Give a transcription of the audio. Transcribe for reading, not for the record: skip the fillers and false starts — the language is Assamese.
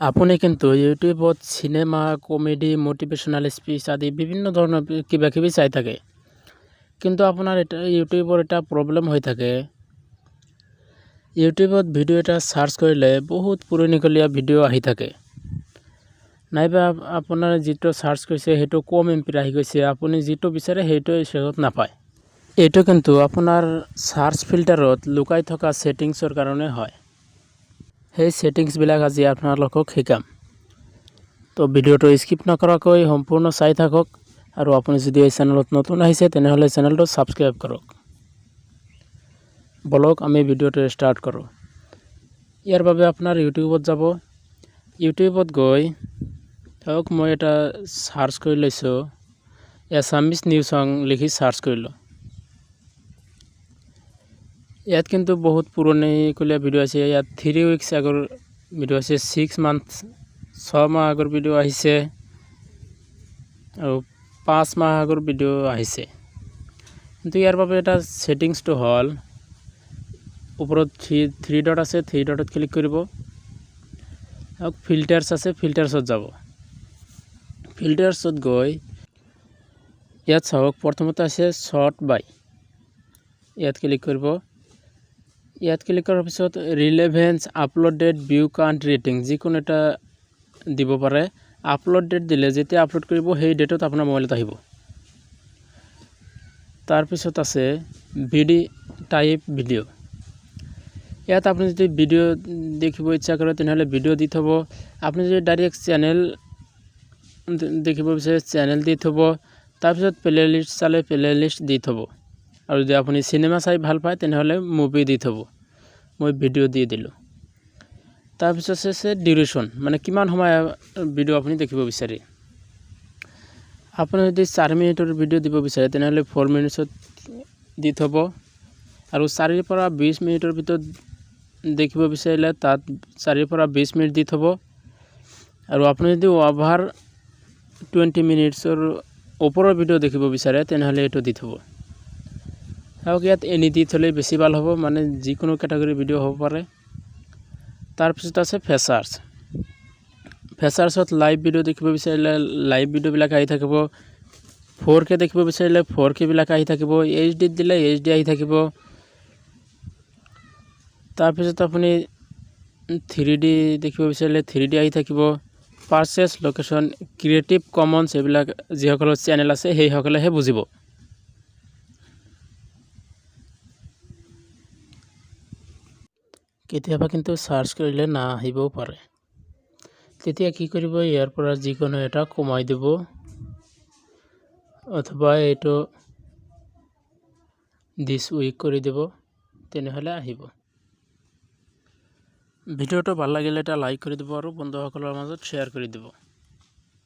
আপুনি কিন্তু ইউটিউবত চিনেমা, কমেডি, মটিভেশ্যনেল স্পীচ আদি বিভিন্ন ধৰণৰ কিবা কিবি চাই থাকে। কিন্তু আপোনাৰ এটা ইউটিউবৰ এটা প্ৰব্লেম হৈ থাকে। ইউটিউবত ভিডিঅ' এটা চাৰ্চ কৰিলে বহুত পুৰণিকলীয়া ভিডিঅ' আহি থাকে, নাইবা আপোনাৰ যিটো চাৰ্চ কৰিছে সেইটো কম এমবিৰ আহি গৈছে। আপুনি যিটো বিচাৰে সেইটো শেষত নাপায়। এইটো কিন্তু আপোনাৰ চাৰ্চ ফিল্টাৰত লুকাই থকা ছেটিংছৰ কাৰণে হয়। সেই ছেটিংছবিলাক আজি আপোনালোকক শিকাম। তো ভিডিঅ'টো স্কিপ নকৰাকৈ সম্পূৰ্ণ চাই থাকক আৰু আপুনি যদি এই চেনেলত নতুন আহিছে, তেনেহ'লে চেনেলটো ছাবস্ক্ৰাইব কৰক। বলক, আমি ভিডিঅ'টো ষ্টাৰ্ট কৰোঁ। ইয়াৰ বাবে আপোনাৰ ইউটিউবত যাব। ইউটিউবত গৈ ধৰক মই এটা চাৰ্চ কৰি লৈছোঁ, এছামিছ নিউ চং লিখি চাৰ্চ কৰিলোঁ। ইয়াত কিন্তু বহুত পুৰণিকলীয়া ভিডিঅ' আছে। ইয়াত 3 উইকছ আগৰ ভিডিঅ' আছে, 6 মান্থ, 6 মাহ আগৰ ভিডিঅ' আহিছে আৰু 5 মাহ আগৰ ভিডিঅ' আহিছে। কিন্তু ইয়াৰ বাবে এটা ছেটিংছটো হ'ল, ওপৰত থ্ৰী থ্ৰী ডট আছে, থ্ৰী ডটত ক্লিক কৰিব আৰু ফিল্টাৰ্ছ আছে, ফিল্টাৰ্ছত যাব। ফিল্টাৰ্ছত গৈ ইয়াত চাওক, প্ৰথমতে আছে ছৰ্ট বাই, ইয়াত ক্লিক কৰিব। ইয়াত ক্লিক কৰাৰ পিছত relevance, upload date, view count, rating, যিকোনো এটা দিব পাৰে। আপলোড ডেট দিলে যেতিয়া আপলোড কৰিব, সেই ডেটত আপোনাৰ মোবাইলত আহিব। তাৰপিছত আছে ভিডি টাইপ ভিডিঅ'। ইয়াত আপুনি যদি ভিডিঅ' দেখিব ইচ্ছা কৰে, তেনেহ'লে ভিডিঅ' দি থ'ব। আপুনি যদি ডাইৰেক্ট চেনেল দেখিব বিচাৰে, চেনেল দি থ'ব। তাৰপিছত প্লে লিষ্ট চালে প্লে লিষ্ট দি থ'ব আৰু যদি আপুনি চিনেমা চাই ভাল পায়, তেনেহ'লে মুভি দি থ'ব। মই ভিডিঅ' দি দিলোঁ। তাৰপিছত আছে ডিউৰেশ্যন, মানে কিমান সময় ভিডিঅ' আপুনি দেখিব বিচাৰে। আপুনি যদি 4 মিনিটৰ ভিডিঅ' দিব বিচাৰে, তেনেহ'লে 4 মিনিটছত দি থ'ব আৰু 4ৰ পৰা 20 মিনিটৰ ভিতৰত দেখিব বিচাৰিলে তাত 4ৰ পৰা 20 মিনিট দি থ'ব। আৰু আপুনি যদি অভাৰ 20 মিনিটছৰ ওপৰৰ ভিডিঅ' দেখিব বিচাৰে, তেনেহ'লে এইটো দি থ'ব। চাওক, ইয়াত এনি দি থ'লে বেছি ভাল হ'ব, মানে যিকোনো কেটেগৰীৰ ভিডিঅ' হ'ব পাৰে। তাৰপিছত আছে ফিচাৰ্ছ। ফিচাৰ্ছত লাইভ ভিডিঅ' দেখিব বিচাৰিলে লাইভ ভিডিঅ'বিলাক আহি থাকিব। 4K দেখিব বিচাৰিলে 4Kবিলাক আহি থাকিব। এইচ ডিত দিলে এইচ ডি আহি থাকিব। তাৰপিছত আপুনি 3D দেখিব বিচাৰিলে 3D আহি থাকিব। পাৰ্চেছ লোকেশ্যন, ক্ৰিয়েটিভ কমনছ, এইবিলাক যিসকলৰ চেনেল আছে সেইসকলেহে বুজিব। কেতিয়াবা কিন্তু চাৰ্চ কৰিলে নাহিবও পাৰে। তেতিয়া কি কৰিব? ইয়াৰ পৰা যিকোনো এটা কমাই দিব অথবা এইটো দিছ উইক কৰি দিব, তেনেহ'লে আহিব। ভিডিঅ'টো ভাল লাগিলে এটা লাইক কৰি দিব আৰু বন্ধুসকলৰ মাজত শ্বেয়াৰ কৰি দিব।